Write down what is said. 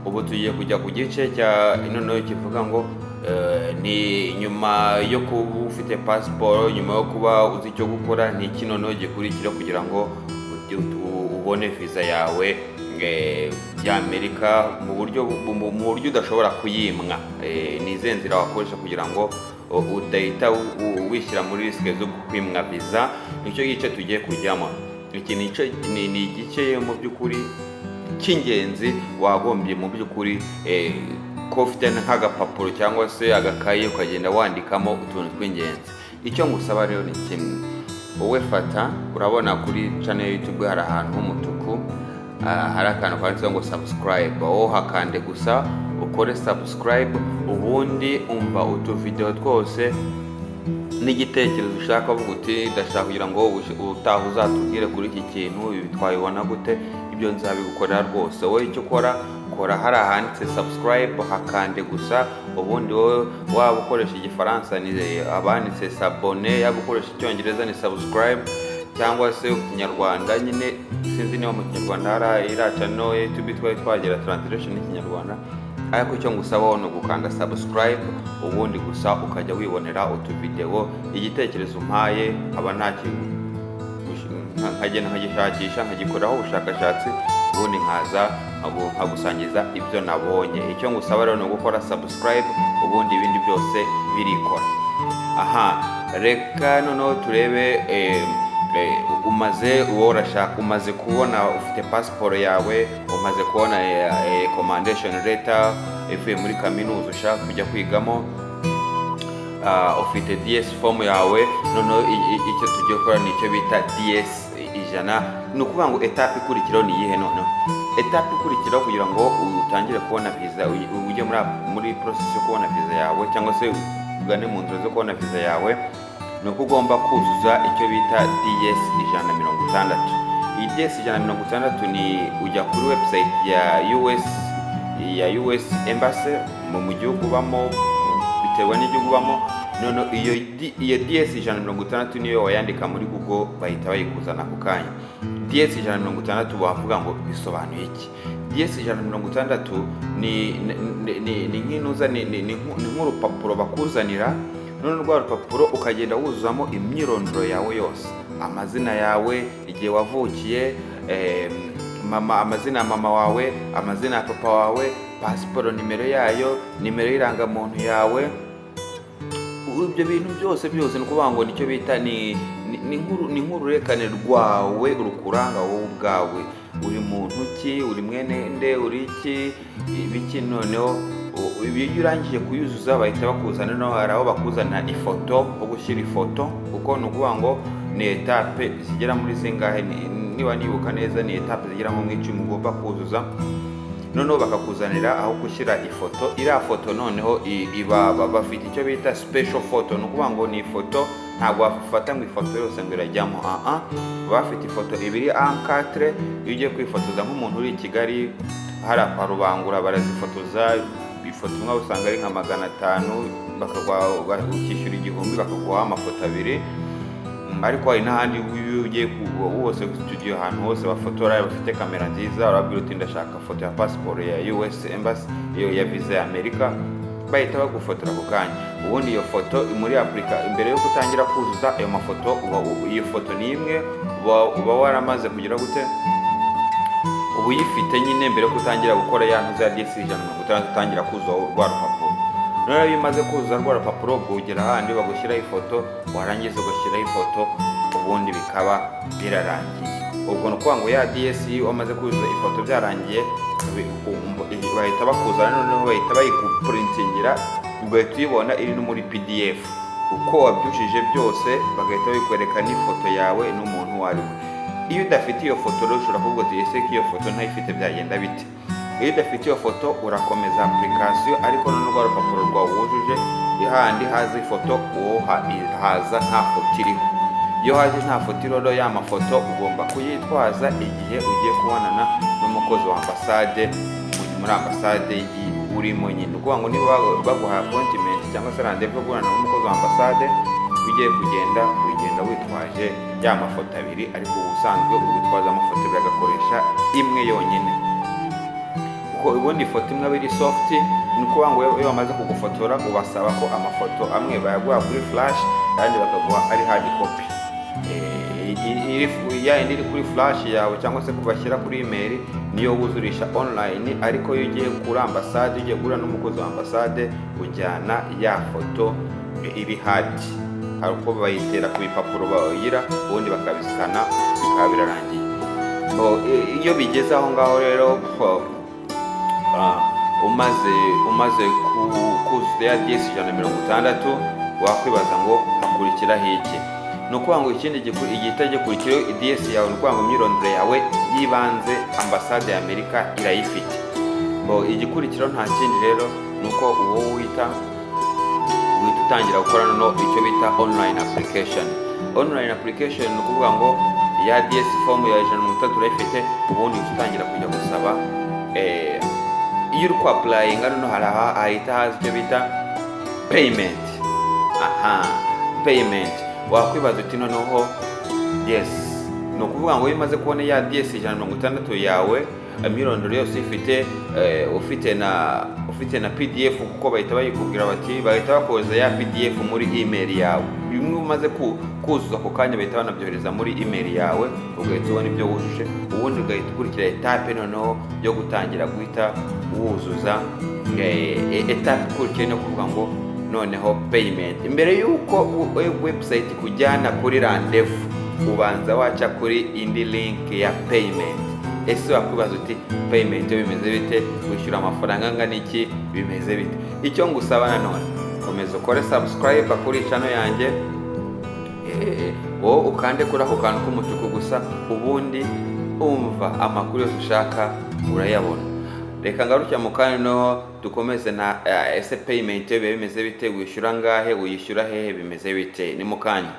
Ubu tugiye kujya ku gice cya noneho kivuga ngo ni nyuma yo kuba ufite pasiporo, nyuma yo kuba uzi icyo gukora, ni iki noneho gikurikira kugira ngo ubone viza yawe y'Amerika mu buryo udashobora kuyimwa? Ni izihe nzira wakoresha kugira ngo udahita wishyira muri risque zo kwimwa viza? Nicyo gice tugiye kujyamo. Iki ni igice mu by'ukuri cy'ingenzi wagombye mu by'ukuri ko ufite nk'agapapuro cyangwa se agakayi, ukagenda wandikamo utuntu tw'ingenzi. Icyo ngusaba rero ni kimwe: wowe fata, urabona kuri channel ya YouTube hari ahantu h'umutuku, hari akantu kanditseho ngo "subscribe". Wowe hakande gusa, ukore subscribe, ubundi umva utuvideo twose n'igitekerezo ushaka, uvuga uti: "Ndashaka kugira ngo ubutaha uzatubwire kuri iki kintu, ibi twabibona gute?" Ibyo nzabigukorera rwose. Wowe icyo ukora, kora hari ahanditse "subscribe", hakande gusa. Ubundi wowe waba ukoresha Igifaransa ni abanditse "s'abonner", yaba ukoresha Icyongereza ni "subscribe", cyangwa se Ikinyarwanda nyine. Sinzi niba mu Kinyarwanda hari iriya channel ya YouTube twari twagira translation y'Ikinyarwanda, ariko icyo ngusaba ni ugukanda subscribe, ubundi gusa ukajya wibonera utuvideo. Igitekerezo umpaye nkaba nta nkagenda nkagishakisha, nkagikoraho ubushakashatsi, ubundi nkaza nkagusangiza ibyo nabonye. Icyo ngusaba rero ni ugukora subscribe, ubundi ibindi byose birikora. Aha reka noneho turebe. Umaze, uwo urashaka, umaze kubona ufite pasiporo yawe, umaze kubona recommendation letter ivuye muri kaminuza ushaka kujya kwigamo, ufite DS form yawe. Noneho icyo tugiye gukora ni icyo bita DS 100. Ni ukuvuga ngo étape ikurikiraho ni iyihe? Noneho étape ikurikiraho kugira ngo utangire kubona viza, ujye muri process yo kubona viza yawe, cyangwa se ugane mu nzira zo kubona viza yawe, ni uko ugomba kuzuza icyo bita DS 160. Iyi DS 160 ni ujya kuri website ya US Embassy mu gihugu ubamo, biterwa n'igihugu ubamo. Noneho iyo DS 160 niyo wayandika muri Google, bahita bayikuzana ako kanya. DS 160, wavuga ngo bisobanuye iki? DS 160 ni nk'inuza, ni nk'urupapuro bakuzanira. None rwa rupapuro ukagenda wuzuzamo imyirondoro yawe yose: amazina yawe, igihe wavukiye, mama, amazina ya mama wawe, amazina ya papa wawe, pasiporo nimero yayo, nimero y'irangamuntu yawe, ibyo bintu byose byose. Ni ukuvuga ngo nicyo bita ni nk'ururekane rwawe rukuranga wowe ubwawe: uri muntu ki, uri mwene nde, uri iki, ibiki. Noneho ibi iyo urangije kuyuzuza, bahita bakuzana. Noneho hari aho bakuzana ifoto, ho gushyira ifoto, kuko ni ukuvuga ngo ni étape zigera muri zingahe? Niba nibuka neza, ni étape zigera nko mu 10 ugomba kuzuza. Noneho bakakuzanira aho gushyira ifoto. Iriya foto noneho iba bafite icyo bita special photo. Ni ukuvuga ngo ni ifoto, ntabwo wafata ngo ifoto yose ngo irajyamo. Aha baba bafite ifoto ibiri A4. Iyo ugiye kwifotoza nk'umuntu uri i Kigali hariya kwa Rubangura, barazifotoza. Ifoto imwe usanga ari nka 500, bakaguha, ukishyura 1000 bakaguha amafoto abiri. Ariko hari n'ahandi iyo ugiye hose studio, ahantu hose bafotora bafite kamera nziza, urabwira uti: "Ndashaka foto ya pasiporo ya US Embassy, iyo ya visa ya Amerika", bahita bagufotora ako kanya. Ubundi iyo foto muri apurika, imbere yo gutangira kuzuza ayo mafoto, uba iyo foto ni imwe uba waramaze kugira gute? Uba uyifite nyine mbere yo gutangira gukora ya ntuza ya DS 160, utangira kuzuza rwa rupapuro. Noneho iyo umaze kuzuza rwa rupapuro, ubwo ugera ahandi bagushyiraho ifoto, warangiza ugashyiraho ifoto, ubundi bikaba birarangiye. Ubwo ni ukuvuga ngo ya DS, iyo wamaze kuzuza ifoto byarangiye, bahita bakuzana. Noneho bahita bayigupurintingira, ugahita uyibona iri no muri PDF uko wabyujije byose, bagahita babikwereka n'ifoto yawe n'umuntu uwo ari we. Iyo udafite iyo foto rero, ushobora kuvuga uti: "Ese ko iyo foto ntayifite, byagenda bite?" Iyo udafite iyo foto, urakomeza application, ariko none rwa rupapuro rwawe wujuje, hahandi haza ifoto, uwo haza nta foto iriho. Iyo haje nta foto iriho rero, ya mafoto ugomba kuyitwaza igihe ugiye kubonana n'umukozi wa ambasade muri ambasade urimo nyine. Ni ukuvuga ngo niba baguha appointment cyangwa se rendez-vous yo guhura n'umukozi wa ambasade, ugiye kugenda, ugenda witwaje ya mafoto abiri, ariko ubusanzwe witwaza amafoto abiri agakoresha imwe yonyine, kuko Kuko ubundi ifoto imwe aba iri soft. Ni ukuvuga ngo iyo bamaze kugufotora, ubasaba ko amafoto amwe bayaguha kuri flash, ayandi bakaguha ari hard copy. Ya yindi iri kuri flash yawe cyangwa se kubashyira kuri email niyo wuzurisha online. Ariko iyo ugiye kuri ambasade, ugiye guhura n'umukozi wa ambasade, ujyana ya foto iri hard. Hari uko bayitera ku bipapuro bayigira, ubundi bakabisikana, bikaba birarangiye. Iyo bigeze aho ngaho rero, umaze kuzuza ya DS 160, wakwibaza ngo hakurikiraho iki? Ni ukuvuga ngo ikindi igihita gikurikiraho, DS yawe, ni ukuvuga ngo imyirondoro yawe y'ibanze ambasade ya Amerika irayifite. Bo, igikurikiraho nta kindi rero, ni uko uwo uhita utangira gukora noneho icyo bita online application. Online application ni ukuvuga ngo ya DS form ya 160 urayifite, ubundi uhita utangira kujya gusaba. Iyo uri kwapplyinga noneho, hari aha hahita haza icyo bita payment. Aha payment, wakwibaza uti noneho, yes, ni ukuvuga ngo iyo umaze kubona ya DS 160 yawe, imyirondoro yose ifite, ufite na PDF, kuko bahita bayikubwira bati bahita bakohereza ya PDF muri email yawe. Bimwe umaze kuzuza ako kanya bahita banabyohereza muri email yawe, ugahita ubona ibyo wujuje, ubundi ugahita ukurikira étape noneho yo gutangira guhita wuzuza. Étape ikurikiye no kuvuga ngo noneho payment. Mbere y'uko website ikujyana kuri rendez-vous, ubanza waca kuri indi link ya payment. Ese wakwibaza uti payment yo bimeze bite? Wishyura amafaranga angana iki? Bimeze bite? Icyo ngusaba nanone, komeza ukore subscribe kuri channel yanjye. Wowe ukande kuri ako kantu k'umutuku gusa, ubundi umva amakuru yose ushaka urayabona. Reka ngarukira mu kanya, noneho dukomeze na ese payment yo biba bimeze bite? Wishyura angahe? Uyishyura hehe? Bimeze bite? Ni mu kanya.